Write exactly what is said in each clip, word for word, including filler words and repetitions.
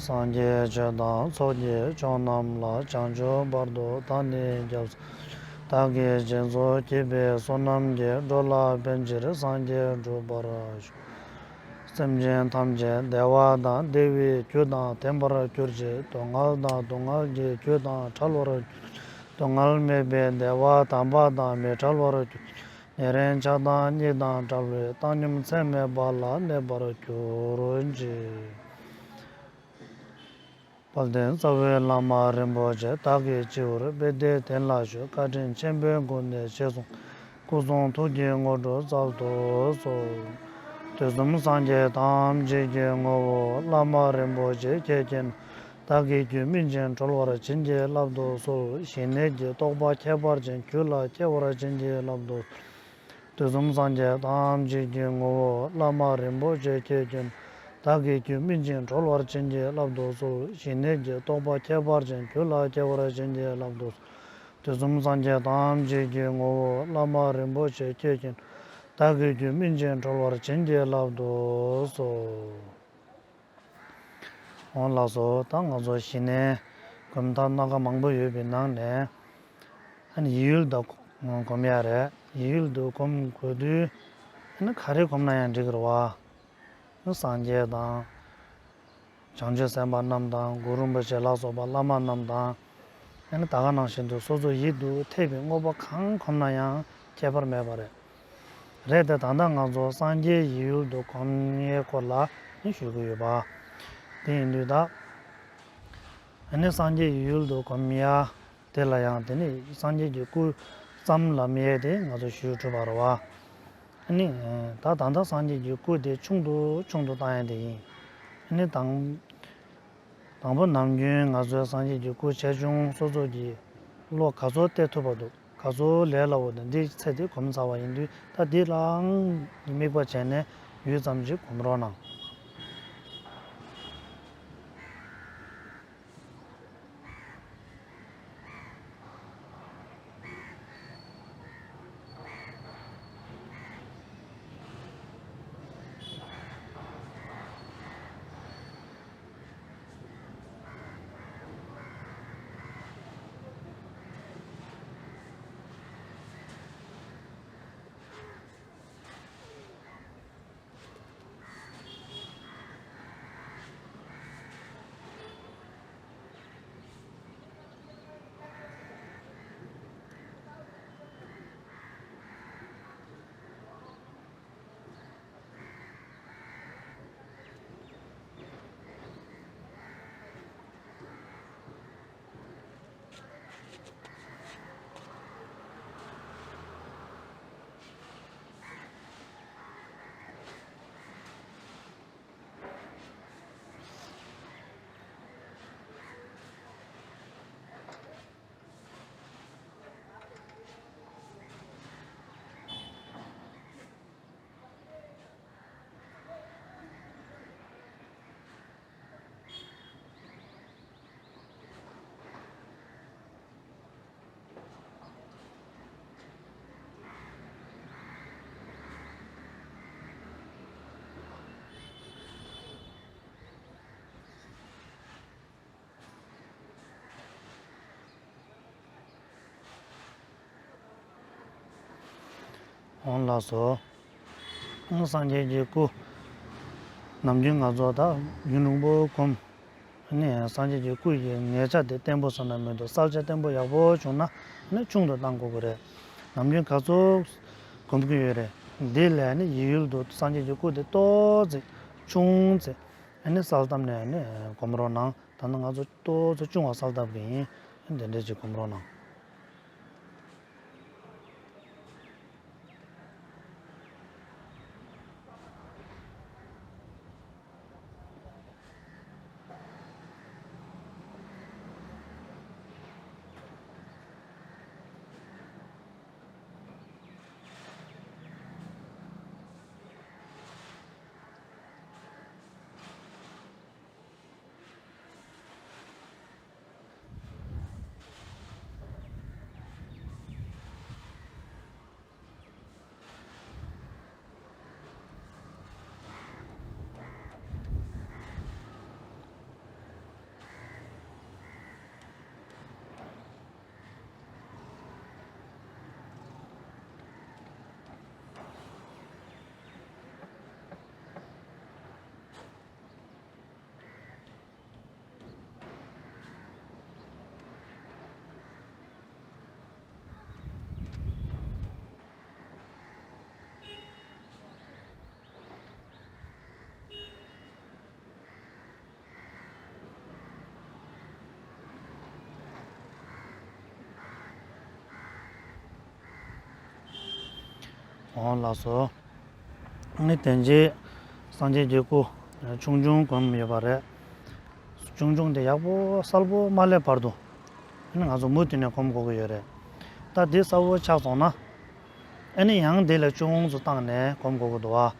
སངས་རྒྱས་ཆོས་དང་ཚོགས་ཀྱི་མཆོག་རྣམས་ལ། བྱང་ཆུབ་བར་དུ་བདག་ནི་སྐྱབས་སུ། བདག་གིས་སྦྱིན་སོགས་བགྱིས་པའི་བསོད་ནམས་ཀྱིས། འགྲོ་ལ་ཕན་ཕྱིར་སངས་རྒྱས་འགྲུབ་པར་ཤོག། སེམས་ཅན་ཐམས་ཅད་བདེ་བ་དང་བདེ་བའི་རྒྱུ་དང་ལྡན་པར་གྱུར་ཅིག། སྡུག་བསྔལ་དང་སྡུག་བསྔལ་གྱི་རྒྱུ་དང་བྲལ་བར་གྱུར། སྡུག་བསྔལ་མེད་པའི་བདེ་བ་དམ་པ་དང་མི་འབྲལ་བར་གྱུར། ཉེ་རིང་ཆགས་སྡང་གཉིས་དང་བྲལ་བའི་བཏང་སྙོམས་ཚད་མེད་པ་ལ་གནས་པར་གྱུར་ཅིག། དཔལ་ལྡན་རྩ་བའི་བླ་མ་རིན་པོ་ཆེ། བདག་གི་སྤྱི་བོར་པད་ཟླའི་གདན་ལ་བཞུགས། བཀའ་དྲིན་ཆེན་པོའི་སྒོ་ནས་ཞལ་གསུངས། སྐུ་གསུང་ཐུགས་ཀྱི་དངོས་གྲུབ་སྩལ་དུ་གསོལ། དུས་གསུམ་སངས་རྒྱས་ཐམས་ཅད་ཀྱི་ངོ་བོ་བླ་མ་རིན་པོ་ཆེ་ཁྱེད་མཁྱེན། བདག་གི་རྒྱུད་སྨིན་ཅིང་གྲོལ་བར་བྱིན་གྱིས་བརླབ་ཏུ་གསོལ། ཞི་གནས་ཀྱི་རྟོགས་པ་ཁྱད་པར་ཅན་རྒྱུད་ལ་སྐྱེ་བར་བྱིན་གྱིས་བརླབ་ཏུ་གསོལ། དུས་གསུམ་སངས་རྒྱས་ཐམས་ཅད་ཀྱི་ངོ་བོ་བླ་མ་རིན་པོ་ཆེ་ཁྱེད་མཁྱེན། བདག་གི་རྒྱུད་སྨིན་ཅིང་གྲོལ་བར་བྱིན་གྱིས་བརླབ་ཏུ་གསོལ། ཞི་གནས་ཀྱི་རྟོགས་པ་ཁྱད་པར་ཅན་རྒྱུད་ལ་སྐྱེ་བར་བྱིན་གྱིས་བརླབ་ཏུ་གསོལ། དུས་གསུམ་སངས་རྒྱས་ཐམས་ཅད་ཀྱི་ངོ་བོ་བླ་མ་རིན་པོ་ཆེ་ཁྱེད་མཁྱེན། བདག་གི་རྒྱུད་སྨིན་ཅིང་གྲོལ་བར་བྱིན་གྱིས་བརླབ་ཏུ་གསོལ། འོང་ལགས་སོ། ད་ང་ཚོ་ཞི་གནས་སྒོམ་ཐབས་སྣ་ཁ་མང་པོ་ཡོད་པའི་ནང་ནས། ཨ་ནི་ཡིད་ཡུལ་དུ་སྒོམ་ཡ་རེད། ཡིད་ཡུལ་དུ་སྒོམ་དགོས་དུས། ཨ་ནི་ག་རེ་སྒོམ་ན་ཡང་འགྲིག་གི་རེད་བ། ཨ་ནི་སངས་རྒྱས་དང་། བྱང་ཆུབ་སེམས་དཔའ་རྣམས་དང་། གུ་རུ་རིན་པོ་ཆེ་ལ་སོགས་པ་བླ་མ་རྣམས་དང་། ཨ་ནི་ད་ག་ནང་བཞིན་དུ་སོ་སོ་ཡིད་དུ་འཐད་པའི་དངོས་པོ་གང་སྒོམ་ན་ཡང་ཁྱད་པར་མེད་པ་རེད། རེད་དེ། ད་ལྟ་ང་ཚོ་སངས་རྒྱས་ཡིད་ཡུལ་དུ་སྒོམ་ཡས་སྐོར་ལ་ནི་ཞུ་གི་ཡོད་པ། དེ་ཡིན་དུས་ད། ཨ་ནི་སངས་རྒྱས་ཡིད་ཡུལ་དུ་སྒོམ་ཡ་དེ་ལ་ཡང་དེ་ནི་སངས་རྒྱས་ཀྱི་སྐུ་ཙམ་ལ་མི་ཡས་དེ་ང་ཚོ་ཞུ་གྲུབ་པ་རེད་བ། ཨ་ནི་ད་ད་ལྟ་སངས་རྒྱས་ཀྱི་སྐུ་དེ་ཆུང་དུ་ཆུང་དུ་བཏང་ཡ་དེ་ཡིན། ཨ་ནི་དང་། དང་པོ་ནམ་རྒྱུན་ང་ཚོའི་སངས་རྒྱས་ཀྱི་སྐུ་ཆེ་ཆུང་སོ་སོ་གི་བློ་ག་ཚོད་གཏད་ཐུབ་པ་འདུག་ག་ཚོད་ལས་སླ་བོ་འདུག་འདི་ཚེ་འདི་གོམས་ཚར་བ་ཡིན་དུས། ད་འདི་ལའང་དམིགས་པ་བྱས་ནས་ཡུད་ཙམ་ཞིག་གོམས་རོགས་གནང་། འོང་ལགས་སོ། སངས་རྒྱས་ཀྱི་སྐུ། ནམ་རྒྱུན་ང་ཚོ་ད་ཡུན་རིང་པོ་སྒོམ། ནི་སངས་རྒྱས་ཀྱི་སྐུ་ཡི་ངེས་ཆ་དེ་བརྟན་པོ་ཟེར་ན་མི་འདུག་གསལ་ཆ་བརྟན་པོ་ཡག་པོ་བྱུང་ན་ནི་ཆུང་དུ་བཏང་དགོས་ཀྱི་རེད། ནམ་རྒྱུན་ག་ཚོད་སྒོམ་གྱི་ཡོད་རེད། འདི་ལས་ནི་ཡིད་ཡུལ་དུ་སངས་རྒྱས་ཀྱི་སྐུ་དེ་ཏོག་ཙམ་ཆུང་ཙམ་ནི་གསལ་བཏབ་ནས་ནི་སྒོམ་རོགས་གནང་། ད་ནི་ང་ཚོ་ཏོག་ཙམ་ཆུང་བ་གསལ་བཏབ་ཀྱི་ཡིན། དེ་འདྲས་ཅིག་སྒོམ་རོགས་གནང་། འོང་ལགས་སོ། ནི་དེ་རྗེས་སངས་རྒྱས་ཀྱི་སྐུ་ཆུང་ཆུང་བསྒོམས་ཡོད་པ་རེད། ཆུང་ཆུང་དེ་ཡག་པོ་གསལ་པོ་མ་སླེབས་བར་དུ། ཨ་ནི་ང་ཚོ་མུ་མཐུད་ནས་སྒོམ་དགོས་ཀྱི་ཡོད་རེད། ད་འདི་གསལ་པོ་ཆགས་སོང་ན། ཨ་ནི་ཡང་འདི་ལས་ཆུང་ཙམ་བཏང་ནས་སྒོམ་དགོས་ཀྱི་འདུག་ཨ། ཨ་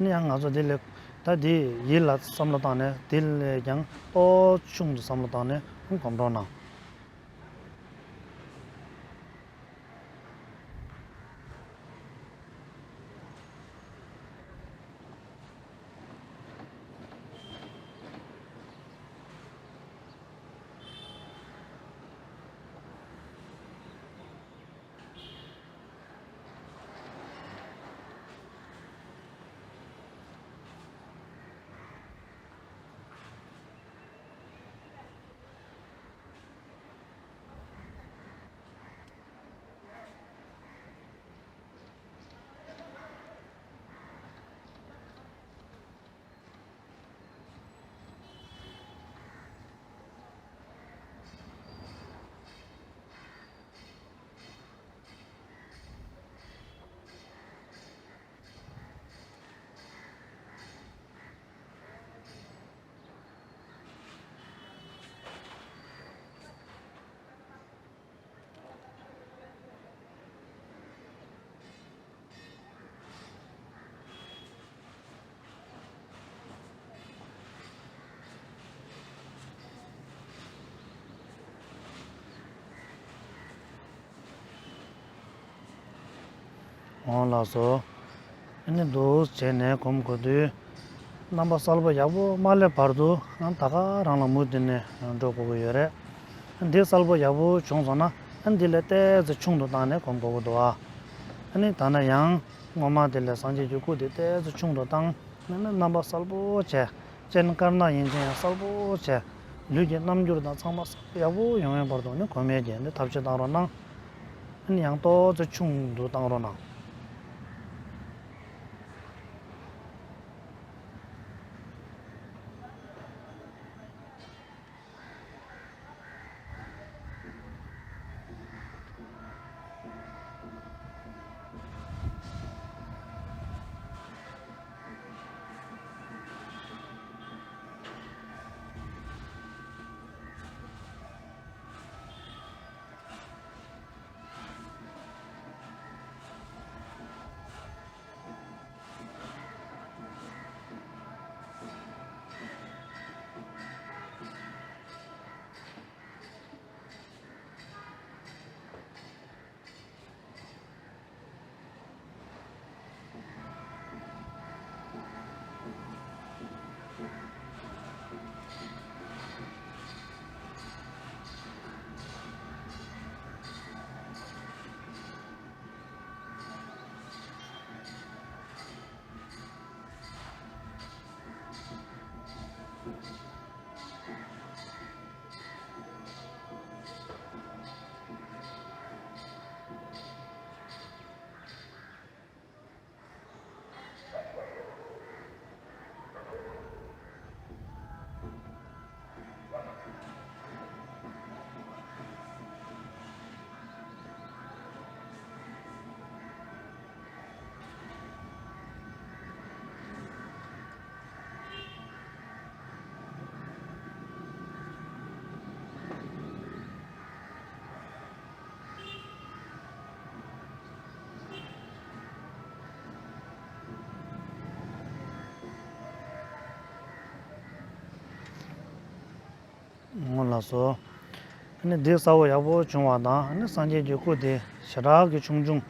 ནི་ཡང་ང་ཚོ་འདི་ལས་ད་འདི་ཡིད་ལ་བསམ་བློ་བཏང་ནས་འདི་ལས་ཀྱང་ཏོག་ཆུང་དུ་བསམ་བློ་བཏང་ནས་སྒོམ་རོགས་གནང་། འོང་ལགས་སོ། ཨ་ནི་འདུག་བྱས་ནས་སྒོམ་དགོས་དུས། རྣམ་པ་གསལ་པོ་ཡག་པོ་མ་སླེབས་བར་དུ་ཨ་ད་ག་རང་ལ་མུ་མཐུད་ནས་འགྲོ་དགོས་ཀྱི་ཡོད་རེད། འདི་གསལ་པོ་ཡག་པོ་བྱུང་སོང་ན་ཨ་འདི་ལས་ཏོག་ཙམ་ཆུང་དུ་བཏང་ནས་སྒོམ་དགོས་ཀྱི་འདུག་ཨ། ཨ་ནི་ད་ནས་ཡང་སྔོན་མ་དེ་ལས་སངས་རྒྱས་ཀྱི་སྐུ་དེ་ཏོག་ཙམ་ཆུང་དུ་བཏང་། ཨ་ནི་རྣམ་པ་གསལ་པོ་བྱས། སྤྱན་དཀར་ནག་ཡིན་ཕྱིན་ཡང་གསལ་པོ་བྱས། ལུས་ཀྱི་རྣམ་འགྱུར་དང་ཚང་མ་གསལ་པོ་ཡག་པོ་ཡོང་ཡོང་བར་དུ་ནི་སྒོམ་ཡས་ཀྱི་ནི་ཐབས་ཤེས་བཏང་རོགས་གནང་། ཨ་ནི་ཡང་ཏོག་ཙམ་ཆུང་དུ་བཏང་རོགས་གནང་། འོང་ལགས་སོ། ཨ་ནི་འདི་གསལ་པོ་ཡག་པོ་བྱུང་བ་དང་ཨ་ནི་སངས་རྒྱས་ཀྱི་སྐུ་དེ་ཞེ་དྲག་གི་ཆུང་ཆུང་།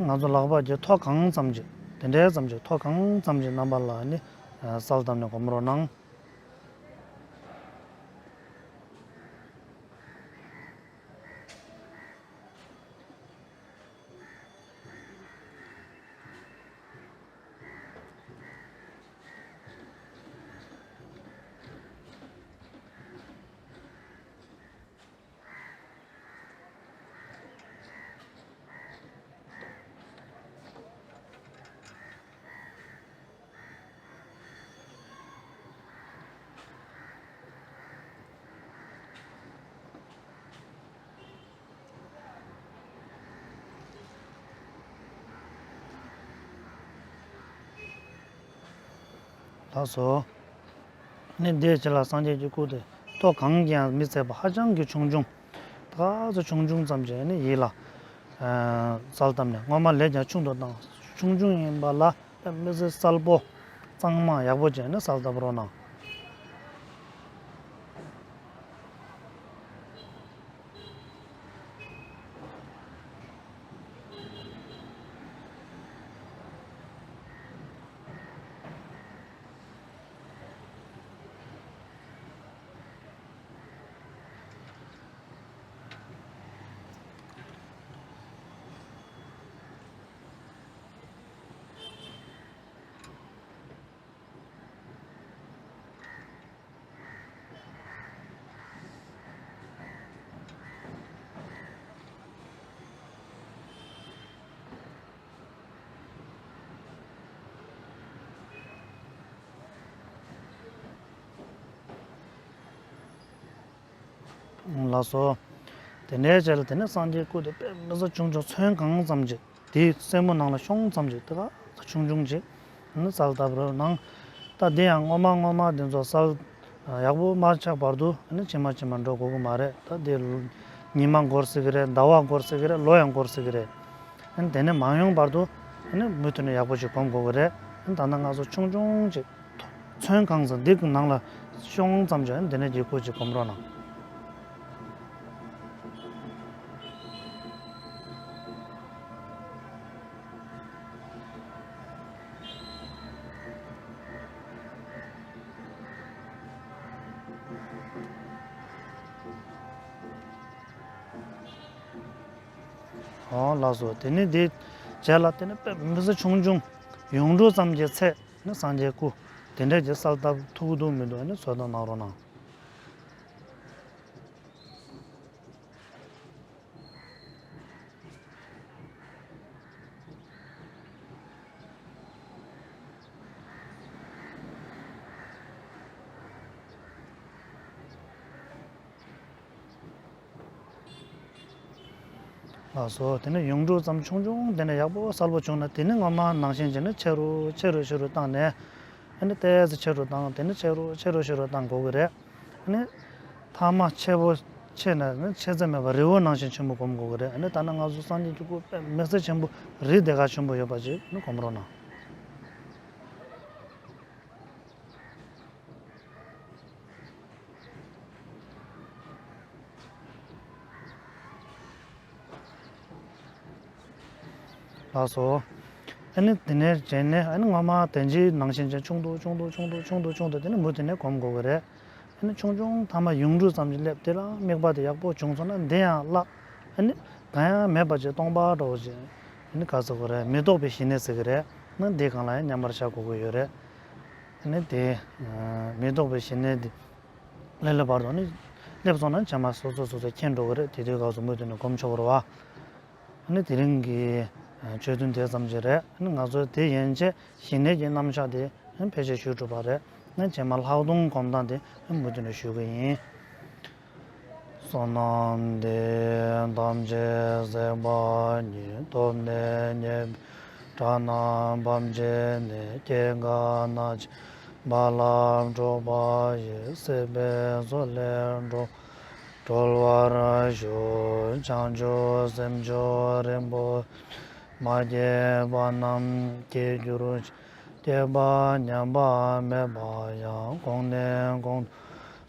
ང་ཚོ་ལག་པ་གི་ཐོ་གང་ཙམ་ཅིག་དེ་འདྲའི་ཙམ་ཅིག་ཐོ་གང་ཙམ་ཅིག་རྣམ་པ་ལ་ཨ་ནི་གསལ་བཏབ་ནས་སྒོམ་རོགས་གནང་། ལགས་སོ། ནི་འདིའི་རྗེས་ལ་སངས་རྒྱས་ཀྱི་སྐུ་དེ་མཐོ་གང་གིས་ཡང་མི་ཚད་པ་ཧ་ཅང་གི་ཆུང་ཆུང་། ད་ག་ཚོད་ཆུང་ཆུང་ཙམ་ཅིག་ནི་ཡིད་ལ་གསལ་བཏབ་ནས་སྔོན་མ་ལས་ཀྱང་ཆུང་དུ་བཏང་། ཆུང་ཆུང་ཡིན་པ་ལ་དཔེ་མི་སྲིད་གསལ་པོ་གཙང་མ་ཡག་པོ་བྱས་ནས་གསལ་བཏབ་རོགས་གནང་། ལགས་སོ། དེ་ནས་རྗེས་ལ་དེ་ནས་སངས་རྒྱས་སྐུ་དེ་དཔེ་མི་སྲིད་ཆུང་ཆུང་ཚོན་གང་ཙམ་ཅིག་དེའི་སེན་མོ་ནང་ལ་ཤོང་ཙམ་ཅིག་དེ་ག་ཆུང་ཆུང་ཅིག་ནི་གསལ་བཏབ་རོགས་གནང་། ད་དེ་ཡང་སྔོན་མ་སྔོན་མ་དེ་ཚོ་གསལ་ཡག་པོ་མ་ཆགས་བར་དུ་ནི་ཇི་མ་ཇི་མ་འགྲོ་དགོས་ཀྱི་མ་རེད། ད་དེ་ཉི་མ་འགོར་སྲིད་ཀྱི་རེད། ཟླ་བ་འགོར་སྲིད་ཀྱི་རེད། ལོ་ཡང་འགོར་སྲིད་ཀྱི་རེད། དེ་ནས་མ་ཡོང་བར་དུ་ནི་མུ་མཐུད་ནས་ཡག་པོ་ཞིག་སྒོམ་དགོས་ཀྱི་རེད། ད་ལྟ་ང་ཚོ་ཆུང་ཆུང་ཅིག་ཚོན་གང་ཙམ་འདི་གི་ནང་ལ་ཤོང་ཙམ་ཅིག་འདི་ནས་ཀྱི་སྐུ་ཅིག་སྒོམ་རོགས་གནང་། ཨོ་ལགས་སོ། དེ་ནི་འདི་རྗེས་ལ་དེ་ནི་དཔེ་མི་སྲིད་ཆུང་ཆུང་ཡུངས་འབྲུ་ཙམ་གྱི་ཚད་ནི་སངས་རྒྱས་སྐུ་དེ་འདྲས་ཀྱི་གསལ་བཏབ་ཐུབ་འདུག་མི་འདུག་ནི་ཚོད་ལྟ་གནང་རོགས་གནང་། ལགས་སོ། དེ་ནས་ཡུངས་འབྲུ་ཙམ་ཆུང་ཆུང་དེ་ནས་ཡག་པོ་གསལ་པོ་བྱུང་ན་དེ་ནི་སྔོན་མ་ནང་བཞིན་བྱས་ནས་ཆེ་རུ་ཆེ་རུ་ཆེ་རུ་བཏང་ནས་ཨ་ནི་ཏོག་ཙམ་ཆེ་རུ་བཏང་། དེ་ནི་ཆེ་རུ་ཆེ་རུ་ཆེ་རུ་བཏང་དགོས་ཀྱི་རེད། ཨ་ནི་ཐ་མ་ཆེ་བོ་ཆེ་ནས་ནི་ཆེ་ཚད་མེད་པ་རི་བོ་ནང་བཞིན་ཆེན་པོ་སྒོམ་དགོས་ཀྱི་རེད། ཨ་ནི་ད་ནི་ང་ཚོ་སངས་རྒྱས་ཀྱི་སྐུ་དཔེ་མི་སྲིད་ཆེན་པོ་རི་དེ་ག་ཆེན་པོ་ཡོད་པ་ཅིག་ནི་སྒོམ་རོགས་གནང་། ལགས་སོ། ཨ་ནི་དེ་ནས་བྱས་ནས་ཨ་ནི་སྔོན་མ་དེ་འདྲའི་ནང་བཞིན་བྱས་ཆུང་དུ་ཆུང་དུ་ཆུང་དུ་ཆུང་དུ་ཆུང་དུ་དེ་ནི་མུ་མཐུད་ནས་སྒོམ་དགོས་ཀྱི་རེད། ཨ་ནི་ཆུང་ཆུང་ཐ་མ་ཡུངས་འབྲུ་ཙམ་ཞིག་སླེབས། དེ་ལ་དམིགས་པ་དེ་ཡག་པོ་བྱུང་སོང་ན་འདི་ཡང་བརླག་ཨ་ནི་གང་ཡང་མེད་པ་ཅིག་སྟོང་པ་འདྲ་བོ་ཅིག་ཨ་ནི་ག་ཟེར་དགོས་རེད། མི་རྟོག་པའི་ཞི་གནས་ཟེར་གྱི་རེད། ཨ་ནི་འདི་སྒང་ལ་ཡང་མཉམ་པར་བཞག་དགོས་ཀྱི་ཡོད་རེད། ཨ་ནི་དེ་མི་རྟོག་པའི་ཞི་གནས་འདི་ལས་སླ་བར་དུ་ནི་སླེབས་སོང་ན་བྱེ་མ་སོ་སོ་སོ་སོ་མཁྱེན་འགྲོ་གི་རེད། དེ་དུས་སྐབས་སུ་མུ་མཐུད་ནས་སྒོམ་ཆོག་གི་རེད་བ། ཨ་ནི་དེ་རིང་གི་ཆོས་ཐུན་དེ་ཙམ་ཅིག་རེད། ཨ་ནི་ང་ཚོས་དེ་ཡན་ཆད་ཞི་གནས་ཀྱི་རྣམ་གཞག་དེ་ཕལ་ཆེར་ཞུས་གྲུབ་པ་རེད། ཨ་ནི་བྱེ་མ་ལྷག་མཐོང་སྒོམ་སྟངས་དེ་མུ་མཐུད་ནས་ཞུ་གི་ཡིན། བསོད་ནམས་འདི་ཡིས་ཐམས་ཅད་གཟིགས་པ་ཉིད། ཐོབ་ནས་ཉེས་པའི་དགྲ་རྣམས་ཕམ་བྱས་ནས། སྐྱེ་རྒ་ན་འཆིའི་རྦ་རླབས་འཁྲུགས་པ་ཡི། སྲིད་པའི་མཚོ་ལས་འགྲོ་སྒྲོལ་བར་ཤོག། བྱང་ཆུབ་སེམས་མཆོག་རིན་པོ་ཆེ། མ་སྐྱེས་པ་རྣམས་སྐྱེ་གྱུར་ཅིག། སྐྱེས་པ་ཉམས་པ་མེད་པ་ཡང་། གོང་ནས་གོང་དུ་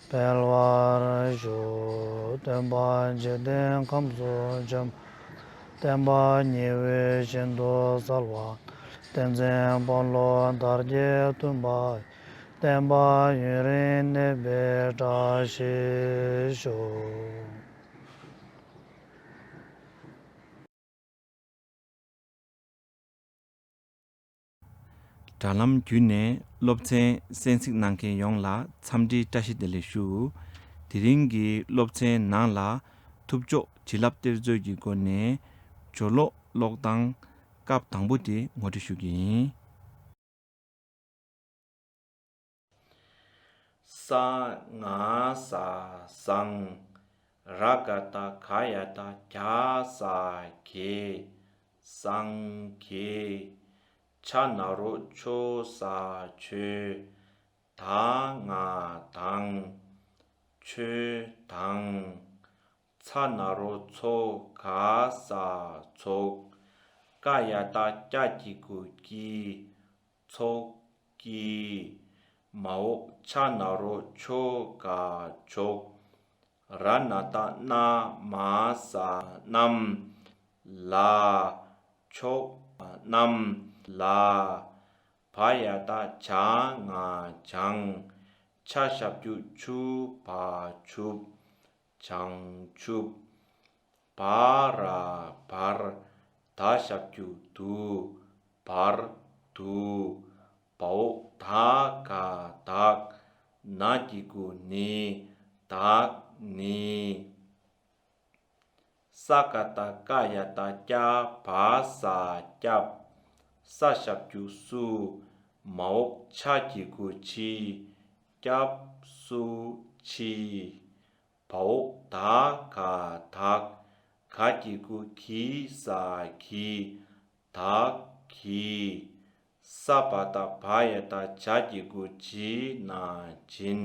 འཕེལ་བར་ཤོག། སྟོན་པ་འཇིག་རྟེན་ཁམས་སུ་བྱོན་པ། བསྟན་པ་ཉི་འོད་བཞིན་དུ་གསལ་བ། བསྟན་འཛིན་དཔོན་སློབ་དར་རྒྱས་མཐུན་པ། བསྟན་པ་ཡུན་རིང་གནས་པའི་བཀྲ་ཤིས་ཤོག། དྲ་ལམ་བརྒྱུད་ནས་སློབ་ཚན་གསན་གཟིགས་གནང་མཁན་ཡོངས་ལ་འཚམས་འདྲིའི་བཀྲ་ཤིས་བདེ་ལེགས་ཞུ། དེ་རིང་གི་སློབ་ཚན་ནང་ལ་ཐུབ་ཕྱོགས་བྱིན་རླབས་གཏེར་མཛོད་ཀྱི་སྒོ་ནས་སྦྱོར་ཀློག་ཀློག་སྟངས་སྐབས་དང་པོ་དེ་ངོ་སྤྲོད་ཞུ་གི་ཡིན། ས་ང་ས་ཟངས། ར་ག་བཏགས་ག་ཡ་བཏགས་གྱ་ས་གྱེས། སངས་རྒྱས། ཆ་ན་རོ་ཆོ་ས་ཆོས། ད་ང་དང་། ཆོས་དང་། ཚ་ན་རོ་ཚོ་ག་ས་ཚོགས། ཀ་ཡ་བཏགས་ཀྱ་གི་གུ་ཀྱི། ཚོགས་ཀྱི། མ་འོག་ཆ་ན་རོ་ཆོ་ག་ཆོག་ར་ན་བཏགས་རྣ་མ་ས་རྣམས། ལ། ཆོག་རྣམས་ལ། བ་ཡ་བཏགས་བྱ་ང་བྱང་། ཆ་ཞབས་ཀྱུ་ཆུ་བ་ཆུབ། བྱང་ཆུབ། བ་ར་བར། ད་ཞབས་ཀྱུ་དུ། བར་དུ། བ་འོག་ད་ག་དག་ན་གི་གུ་ནི། དག་ནི། ས་ཀ་བཏགས་སྐ་ཡ་བཏགས་སྐྱ་བ་ས་སྐྱབས། ས་ཞབས་ཀྱུ་སུ། མ་འོག་ཆ་གི་གུ་ཆི། སྐྱབས་སུ་མཆི། བ་འོག་ད་ག་དག་ག་གི་གུ་གི་ས་གིས། དག་གིས། ས་བ་བཏགས་སྦ་ཡ་བཏགས་སྦྱ་གི་གུ་སྦྱི་ན་སྦྱིན།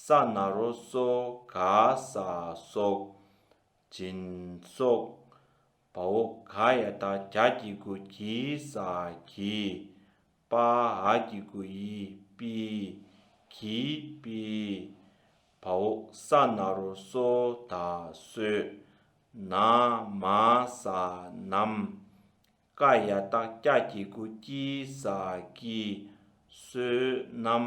ས་ན་རོ་སོ་ག་ས་སོགས། སྦྱིན་སོགས། བ་འོག་ག་ཡ་བཏགས་གྱ་གི་གུ་གྱི་ས་གྱིས། པ་འ་གི་གུ་འི་པི། གྱིས་པི། བ་འོག་ས་ན་རོ་སོ་ད་སོས། ན་མ་ས་ནམ། ཀ་ཡ་བཏགས་ཀྱ་གི་གུ་ཀྱི་ས་ཀྱིས། སོས་ནམ་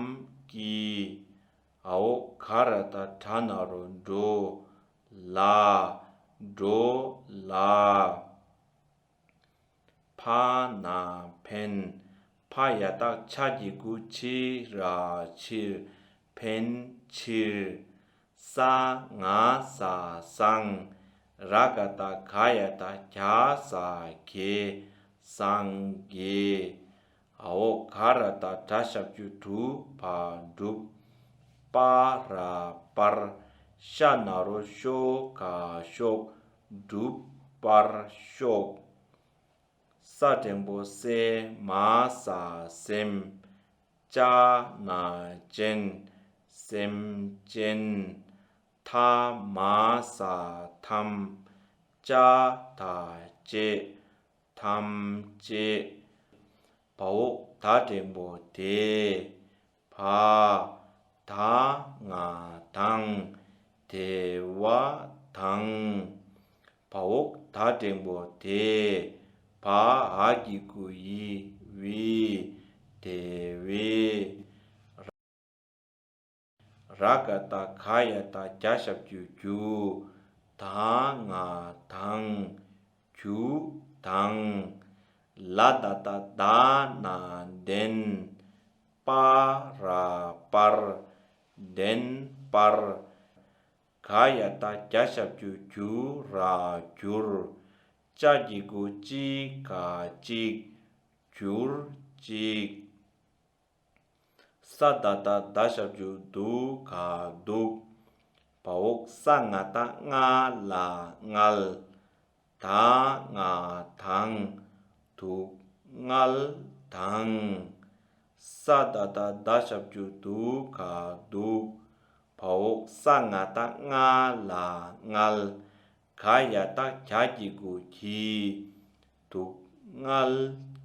གྱིས། འ་འོག་ག་ར་བཏགས་གྲ་ན་རོ་གྲོ། ལ། གྲོ་ལ། ཕ་ན་ཕན། ཕ་ཡ་བཏགས་ཕྱ་གི་གུ་ཕྱི་ར་ཕྱིར། ཕན་ཕྱིར། ས་ང་ས་སངས། ར་ག་བཏགས་ག་ཡ་བཏགས་གྱ་ས་གྱེས། སངས་རྒྱས། འ་འོག་ག་ར་བཏགས་གྲ་ཞབས་ཀྱུ་གྲུ་བ་བསྒྲུབས། པ་ར་པར། ཤ་ན་རོ་ཤོ་ག་ཤོག་སྒྲུབ་པར་ཤོག་ས་འགྲེང་བུ་སེ་མ་ས་སེམས། ཅ་ན་ཅན། སེམས་ཅན། ཐ་མ་ས་ཐམས། ཅ་ད་བཅད། ཐམས་ཅད། བ་འོག་ད་འགྲེང་བུ་དེ། བ། ད་ང་དང་། དེ་བ་དང་། བ་འོག་ད་འགྲེང་བུ་དེ། བ་འ་གི་གུ་འི་བི། དེ་བི། ར་ག་བཏགས་ག་ཡ་བཏགས་གྱ་ཞབས་ཀྱུ་གྱུ། ད་ང་དང་། གྱུ་དང་། ལ་ད་བཏགས་ལྡ་ན་ལྡན། པ་ར་པར། ལྡན་པར། ག་ཡ་བཏགས་གྱ་ཞབས་ཀྱུ་གྱུ་ར་གྱུར། ཅ་གི་གུ་ཅི་ག་ཅིག་གྱུར་ཅིག་ས་ད་བཏགས་སྡ་ཞབས་ཀྱུ་སྡུ་ག་སྡུག་བ་འོག་ས་ང་བཏགས་སྔ་ལ་སྔལ། ད་ང་དང་། དུག་སྔལ་དང་། ས་ད་བཏགས་སྡ་ཞབས་ཀྱུ་སྡུ་ག་སྡུག་བ་འོག་ས་ང་བཏགས་སྔ་ལ་སྔལ། ག་ཡ་བཏགས་གྱ་གི་གུ་གྱི། དུག་སྔལ་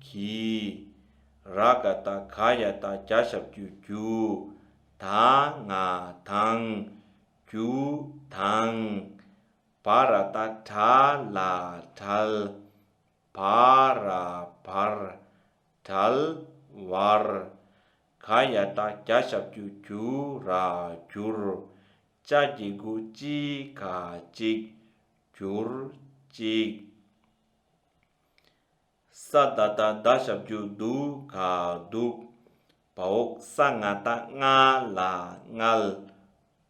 གྱིས། ར་ག་བཏགས་ག་ཡ་བཏགས་གྱ་ཞབས་ཀྱུ་གྱུ། ད་ང་དང་། གྱུ་དང་། བ་ར་བཏགས་བྲ་ལ་བྲལ། བ་ར་བར། བྲལ་བར། ག་ཡ་བཏགས་གྱ་ཞབས་ཀྱུ་གྱུ་ར་གྱུར། ཅ་གི་གུ་ཅི་ག་ཅིག་གྱུར་ཅིག་ས་ད་བཏགས་སྡ་ཞབས་ཀྱུ་སྡུ་ག་སྡུག་བ་འོག་ས་ང་བཏགས་སྔ་ལ་སྔལ།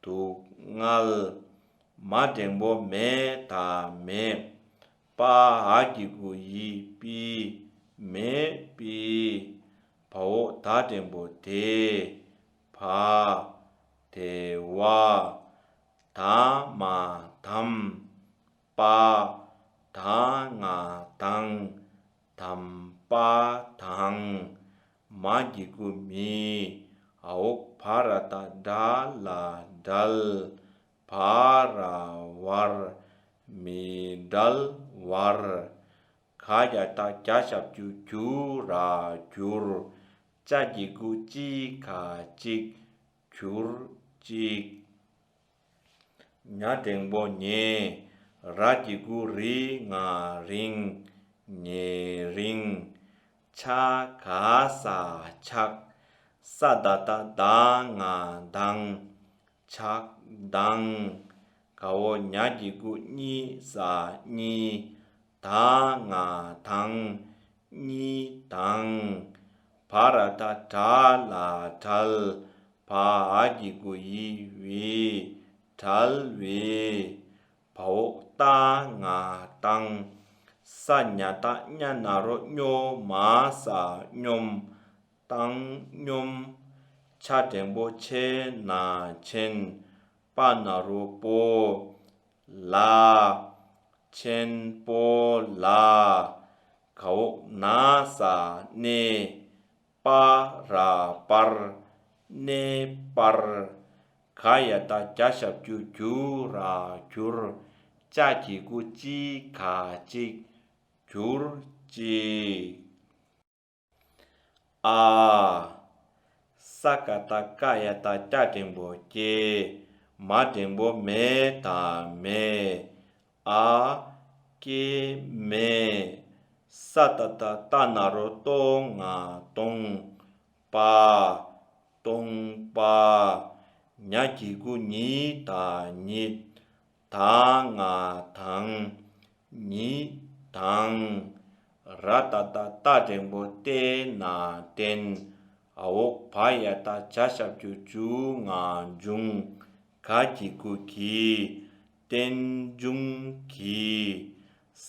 དུག་སྔལ། མ་འགྲེང་བུ་མེ་ད་མེད། པ་འ་གི་གུ་འི་པི། མེད་པི། བ་འོག་ད་འགྲེང་བུ་དེ། བ། དེ་བ། ད་མ་དམ། པ། ད་ང་དང་། དམ་པ་དང་། མ་གི་གུ་མི། འ་འོག་བ་ར་བཏགས་བྲ་ལ་བྲལ། བ་ར་བར། མི་འབྲལ་བར། ག་ཡ་བཏགས་གྱ་ཞབས་ཀྱུ་གྱུ་ར་གྱུར། ཅ་གི་གུ་ཅི་ག་ཅིག་གྱུར་ཅིག་ཉ་འགྲེང་བུ་ཉེ། ར་གི་གུ་རི་ང་རིང་། ཉེ་རིང་། ཆ་ག་ས་ཆག་ས་ད་བཏགས་སྡ་ང་སྡང་། ཆགས་སྡང་། ག་འོག་ཉ་གི་གུ་གཉི་ས་གཉིས། ད་ང་དང་། གཉིས་དང་། བ་ར་བཏགས་བྲ་ལ་བྲལ། བ་འ་གི་གུ་ཡི་བི། བྲལ་བའི། བ་འོག་བཏགས་ང་བཏང་། ས་ཉ་བཏགས་སྙ་ན་རོ་སྙོ་མ་ས་སྙོམས། བཏང་སྙོམས། ཆ་འགྲེང་བུ་ཆེ་ན་ཆེན། པ་ན་རོ་པོ། ལ། ཆེན་པོ་ལ། ག་འོག་ན་ས་གནས། པ་ར་པར། གནས་པར། ག་ཡ་བཏགས་གྱ་ཞབས་ཀྱུ་གྱུ་ར་གྱུར། ཅ་གི་གུ་ཅི་ག་ཅིག་གྱུར་ཅིག་ཨ། ས་ཀ་བཏགས་སྐ་ཡ་བཏགས་སྐྱ་འགྲེང་བུ་སྐྱེ། མ་འགྲེང་བུ་མེ་ད་མེད། ཨ། སྐྱེ་མེད། ས་ཏ་བཏགས་སྟ་ན་རོ་སྟོ་ང་སྟོང་། པ། སྟོང་པ། ཉ་གི་གུ་ཉི་ད་ཉིད། ད་ང་དང་། ཉིད་དང་། ར་ཏ་བཏགས་རྟ་འགྲེང་བུ་རྟེ་ན་རྟེན། འ་འོག་བ་ཡ་བཏགས་བྱ་ཞབས་ཀྱུ་བྱུ་ང་འབྱུང་། ག་གི་གུ་གི། རྟེན་འབྱུང་གི།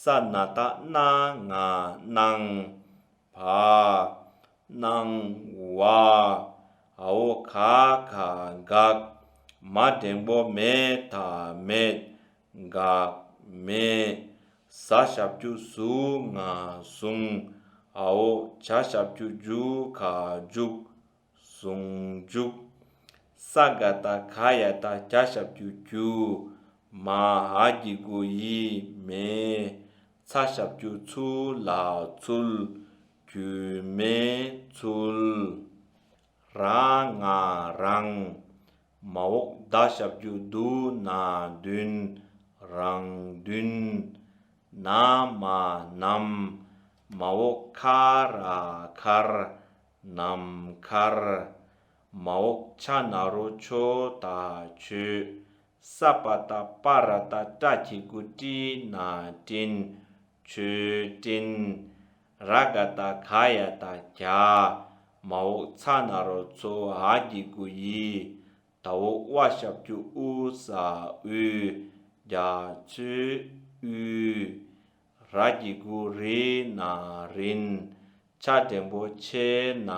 ས་ན་བཏགས་སྣ་ང་སྣང་། བ། སྣང་བ། འ་འོག་ག་ག་འགག་མ་འགྲེང་བུ་མེ་ད་མེད། འགག་མེད། ཟ་ཞབས་ཀྱུ་ཟུ་ང་ཟུང་། འ་འོག་ཇ་ཞབས་ཀྱུ་ཇུ་ག་འཇུག་ཟུང་འཇུག་ས་ག་བཏགས་ག་ཡ་བཏགས་གྱ་ཞབས་ཀྱུ་གྱུ། མ་འ་གི་གུ་ཡི་མེ། ཚ་ཞབས་ཀྱུ་ཚུ་ལ་ཚུལ། རྒྱུ་མའི་ཚུལ། ར་ང་རང་། མ་འོག་ད་ཞབས་ཀྱུ་དུ་ན་བདུན། རང་བདུན། ན་མ་ནམ། མ་འོག་ཁ་ར་མཁར། ནམ་མཁར། མ་འོག་ཆ་ན་རོ་ཆོ་ད་ཆོད། ས་པ་བཏགས་སྤ་ར་བཏགས་སྤྲ་གི་གུ་སྤྲི་ན་སྤྲིན། ཆོས་སྤྲིན། ར་ག་བཏགས་ག་ཡ་བཏགས་གྱ། མ་འོག་ཚ་ན་རོ་ཚོ་འ་གི་གུ་ཡི། ད་འོག་དབ་ཞབས་ཀྱུ་དབུ་ས་དབུས། རྒྱ་མཚོའི་དབུས། ར་གི་གུ་རི་ན་རིན། ཆ་འགྲེང་བུ་ཆེ་ན་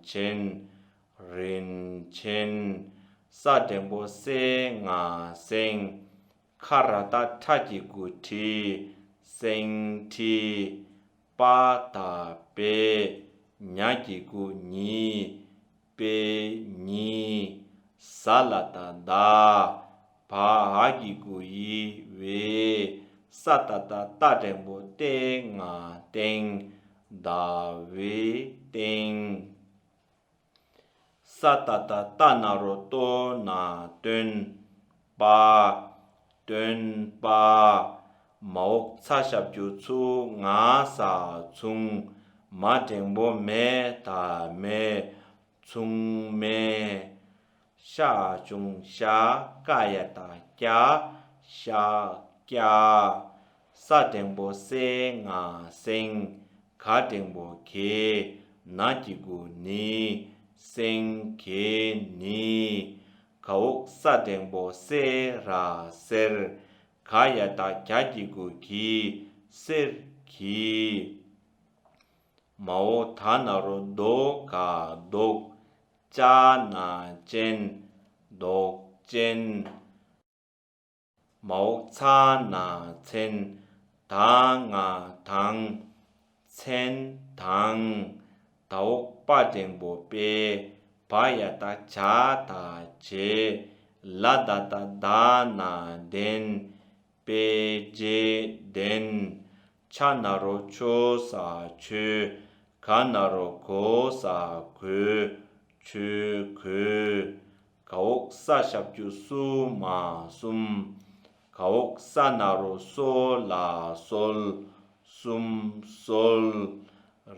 ཆེན། རིན་ཆེན། ས་འགྲེང་བུ་སེ་ང་སེང་། ཁ་ར་བཏགས་ཁྲ་གི་གུ་ཁྲི། སེང་ཁྲི། པ་ད་པེ། ཉ་གི་གུ་ཉི། པེ་ཉི། ཟ་ལ་བཏགས་ཟླ། བ་འ་གི་གུ་ཡི་བེ། ས་ཏ་བཏགས་སྟ་འགྲེང་བུ་སྟེ་ང་སྟེང་། ཟླ་བའི་སྟེང་། ས་ཏ་བཏགས་སྟ་ན་རོ་སྟོ་ན་སྟོན། པ། སྟོན་པ། མ་འོག་ཚ་ཞབས་ཀྱུ་ཚུ་ང་ས་མཚུང་། མ་འགྲེང་བུ་མེ་ད་མེད། མཚུངས་མེད། ཤ་འ་ཆུང་ཤ། ཀ་ཡ་བཏགས་སྐྱ། ཤཱཀྱ། ས་འགྲེང་བུ་སེ་ང་སེང་། ག་འགྲེང་བུ་གེ། ན་གི་གུ་ནི། སེང་གེ་ནི། ག་འོག་ས་འགྲེང་བུ་སེ་ར་སེར། ག་ཡ་བཏགས་གྱ་གི་གུ་གྱི། སེར་གྱི། མ་འོག་ད་ན་རོ་དོ་ག་དོག་ཅ་ན་ཅན། དོག་ཅན། མ་འོག་ཚ་ན་མཚན། ད་ང་དང་། མཚན་དང་། ད་འོག་པ་འགྲེང་བུ་པེ། བ་ཡ་བཏགས་བྱ་ད་བྱེད། ལ་ད་བཏགས་ལྡ་ན་ལྡན། པེ་ཇེ་ལྡན། ཆ་ན་རོ་ཆོ་ས་ཆོས། ག་ན་རོ་གོ་ས་གོས། ཆོས་གོས། ག་འོག་ས་ཞབས་ཀྱུ་སུ་མ་གསུམ། ག་འོག་ས་ན་རོ་སོ་ལ་གསོལ། གསུམ་གསོལ།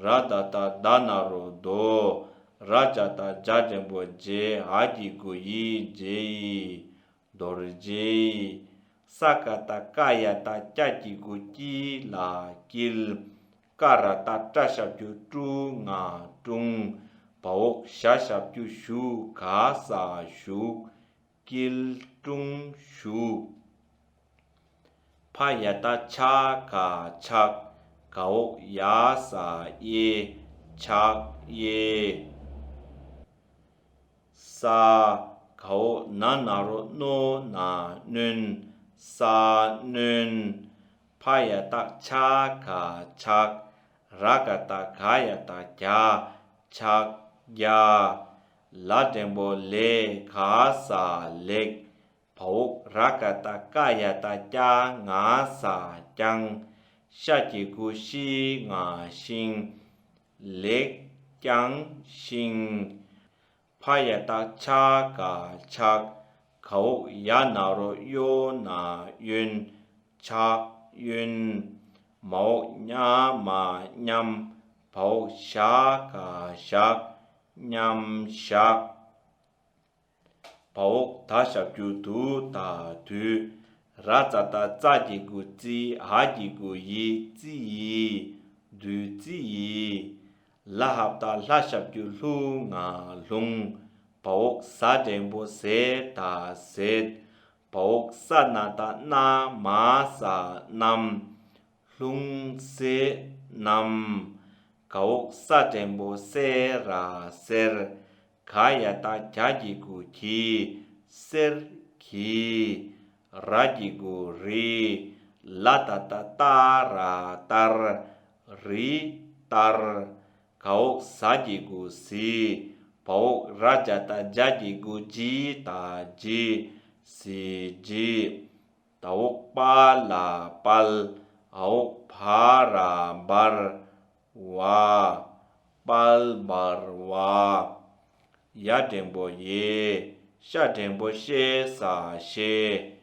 ར་ད་བཏགས་རྡ་ན་རོ་རྡོ། ར་ཇ་བཏགས་རྗ་འགྲེང་བུ་རྗེ། འ་གི་གུ་འི་རྗེ་ཡི། རྡོ་རྗེ་ཡི། ས་ཀ་བཏགས་སྐ་ཡ་བཏགས་སྐྱ་གི་གུ་སྐྱི་ལ་སྐྱིལ། ཀ་ར་བཏགས་ཀྲ་ཞབས་ཀྱུ་ཀྲུ་ང་ཀྲུང་། བ་འོག་ཞ་ཞབས་ཀྱུ་ཞུ་ག་ས་ཞུགས། སྐྱིལ་ཀྲུང་བཞུགས། ཕ་ཡ་བཏགས་ཕྱ་ག་ཕྱག། ག་འོག་ཡ་ས་དབྱེ། ཕྱག་དབྱེ། ས། ག་འོག་ན་ན་རོ་སྣོ་ན་སྣོན། ས་སྣོན། ཕ་ཡ་བཏགས་ཕྱ་ག་ཕྱག། ར་ག་བཏགས་ག་ཡ་བཏགས་རྒྱ། ཕྱག་རྒྱ། ལ་འགྲེང་བུ་ལེ་ག་ས་ལེགས། བ་འོག་ར་ག་བཏགས་ཀ་ཡ་བཏགས་ཀྱ་ང་ས་བརྐྱང་། ཤ་གི་གུ་ཤི་ང་ཤིང་། ལེགས་བརྐྱང་ཤིང་། ཕ་ཡ་བཏགས་ཕྱ་ག་ཕྱག། ག་འོག་ཡ་ན་རོ་གཡོ་ན་གཡོན། ཕྱག་གཡོན། མ་འོག་ཉ་མ་མཉམ། བ་འོག་ཞ་ག་ཞག། མཉམ་བཞག། བ་འོག་ད་ཞབས་ཀྱུ་དུ་ད་དུས། ར་ཙ་བཏགས་རྩ་གི་གུ་རྩི། འ་གི་གུ་འི་རྩི་ཡི། བདུད་རྩི་ཡི། ལ་ཧ་བཏགས་ལྷ་ཞབས་ཀྱུ་ལྷུ་ང་ལྷུང་། བ་འོག་ཟ་འགྲེང་བུ་ཟེ་ད་ཟེད། བ་འོག་ས་ན་བཏགས་སྣ་མ་ས་སྣམ། ལྷུང་བཟེད་སྣམ། ག་འོག་ས་འགྲེང་བུ་སེ་ར་སེར། ག་ཡ་བཏགས་གྱ་གི་གུ་གྱི། སེར་གྱི། ར་གི་གུ་རི། ལ་ད་བཏགས་ལྟ་ར་ལྟར། རི་ལྟར། ག་འོག་ཟ་གི་གུ་ཟི། བ་འོག་ར་ཇ་བཏགས་རྗ་གི་གུ་རྗི་ད་རྗི། ཟི་རྗི། ད་འོག་པ་ལ་དཔལ། འ་འོག་བ་ར་འབར། བ། དཔལ་འབར་བ། ཡ་འགྲེང་བུ་ཡེ། ཤ་འགྲེང་བུ་ཤེ་ས་ཤེ།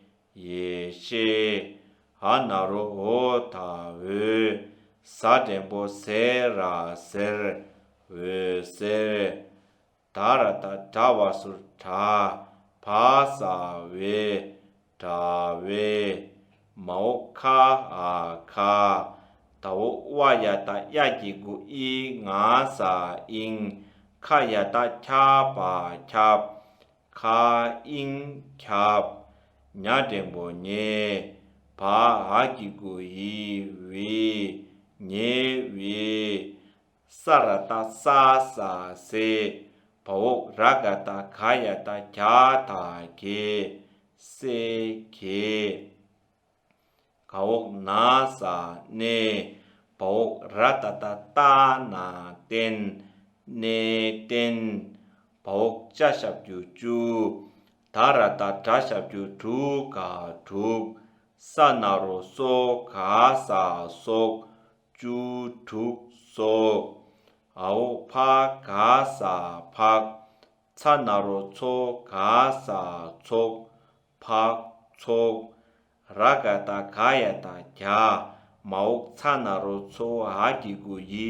ཡེ་ཤེས། འ་ན་རོ་འོ་ད་འོད། ཟ་འགྲེང་བུ་ཟེ་ར་ཟེར། འོད་ཟེར། ད་ར་བཏགས་དྲ་བ་ཟུར་དྲ། བ་ས་བེ། དྲ་བེ། མ་འོག་ཁ་འ་ཁ། ད་འོག་བ་ཡ་བཏགས་ཡ་གི་གུ་ཨི་ང་ས་ཨིང་། ཁ་ཡ་བཏགས་ཁྱ་བ་ཁྱབ། ཁ་ཨིང་ཁྱབ། ཉ་འགྲེང་བུ་ཉེ། བ་འ་གི་གུ་འི་བི། ཉེ་བི། ས་ར་བཏགས་སྲ་ས་སྲེད། བ་འོག་ར་ག་བཏགས་ག་ཡ་བཏགས་གྱ་ད་གྱེ། སྲེད་གྱེ། ག་འོག་ན་ས་གནས། བ་འོག་ར་ཏ་བཏགས་རྟ་ན་བརྟན། གནས་བརྟན། བ་འོག་ཅ་ཞབས་ཀྱུ་ཅུ། ད་ར་བཏགས་དྲ་ཞབས་ཀྱུ་དྲུ་ག་དྲུག། ས་ན་རོ་སོ་ག་ས་སོགས། བཅུ་དྲུག་སོགས། འ་འོག་ཕ་ག་ས་ཕག། ཚ་ན་རོ་ཚོ་ག་ས་ཚོགས། ཕག་ཚོགས། ར་ག་བཏགས་ག་ཡ་བཏགས་གྱ། མ་འོག་ཚ་ན་རོ་ཚོ་འ་གི་གུ་འི་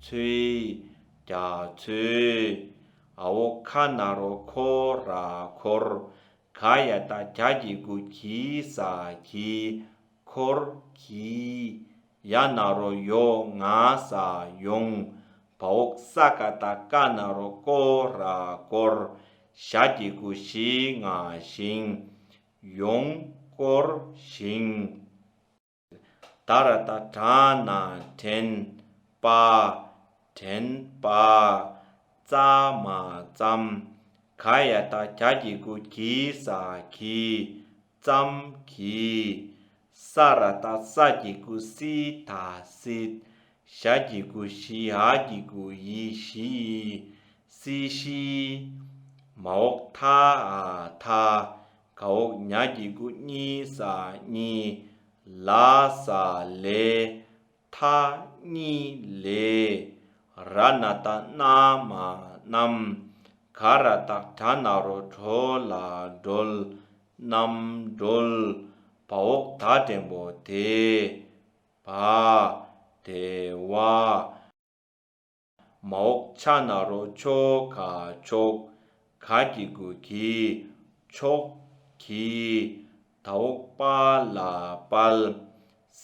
ཚོའི། རྒྱ་མཚོའི། འ་འོག་ཁ་ན་རོ་ཁོ་ར་འཁོར། ག་ཡ་བཏགས་གྱ་གི་གུ་གྱི་ས་གྱི། འཁོར་གྱི། ཡ་ན་རོ་ཡོ་ང་ས་ཡོང་། བ་འོག་ས་ཀ་བཏགས་སྐ་ན་རོ་སྐོ་ར་སྐོར། ཞ་གི་གུ་ཞི་ང་ཞིང་། ཡོང་སྐོར་ཞིང་། ད་ར་བཏགས་དྲ་ན་དྲན། པ། དྲན་པ། ཙ་མ་ཙམ། ག་ཡ་བཏགས་གྱ་གི་གུ་གྱི་ས་གྱི། ཙམ་གྱི། ས་ར་བཏགས་སྲ་གི་གུ་སྲི་ད་སྲིད། ཞ་གི་གུ་ཞི་འ་གི་གུ་འི་ཞི་ཡི། སི་ཤི། མ་འོག་ཐ་འ་ཐ། ག་འོག་ཉ་གི་གུ་གཉི་ས་གཉིས། ལ་ས་ལེ། ཐ་གཉིས་ལེ། ར་ན་བཏགས་རྣ་མ་རྣམས། ག་ར་བཏགས་གྲ་ན་རོ་གྲོ་ལ་སྒྲོལ། རྣམ་སྒྲོལ། བ་འོག་ད་འགྲེང་བུ་དེ། བ། དེ་བ། མ་འོག་ཆ་ན་རོ་ཆོ་ག་ཆོག་ག་གི་གུ་གི། ཆོག་གི། ད་འོག་པ་ལ་དཔལ།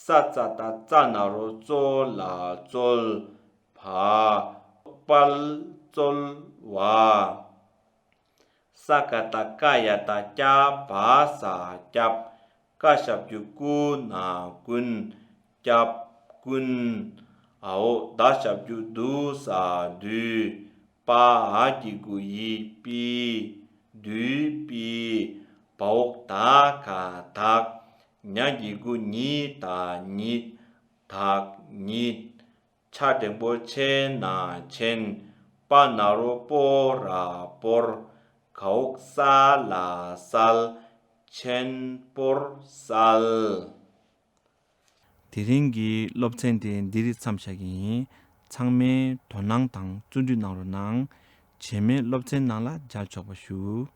ས་ཙ་བཏགས་རྩ་ན་རོ་རྩོ་ལ་རྩོལ། བ། དཔལ་རྩོལ་བ། ས་ཀ་བཏགས་སྐ་ཡ་བཏགས་སྐྱ་བ་ས་སྐྱབས། ཀ་ཞབས་ཀྱུ་ཀུ་ན་ཀུན། སྐྱབས་ཀུན། འ་འོག་ད་ཞབས་ཀྱུ་དུ་ས་དུས། པ་འ་གི་གུ་འི་པི། དུས་པི། བ་འོག་ད་ག་དག་ཉ་གི་གུ་ཉི་ད་ཉིད། དག་ཉིད། ཆ་འགྲེང་བུ་ཆེ་ན་ཆེན། པ་ན་རོ་པོ་ར་པོར། ག་འོག་ས་ལ་སལ། ཆེན་པོར་སལ། དེ་རིང་གི་སློབ་ཚན་དེ་འདིར་མཚམས་བཞག་གི་ཡིན། ཚང་མས་དོ་སྣང་དང་བརྩོན་འགྲུས་གནང་རོགས་གནང་། རྗེས་མའི་སློབ་ཚན་ནང་ལ་མཇལ་ཆོག་པ་ཞུ།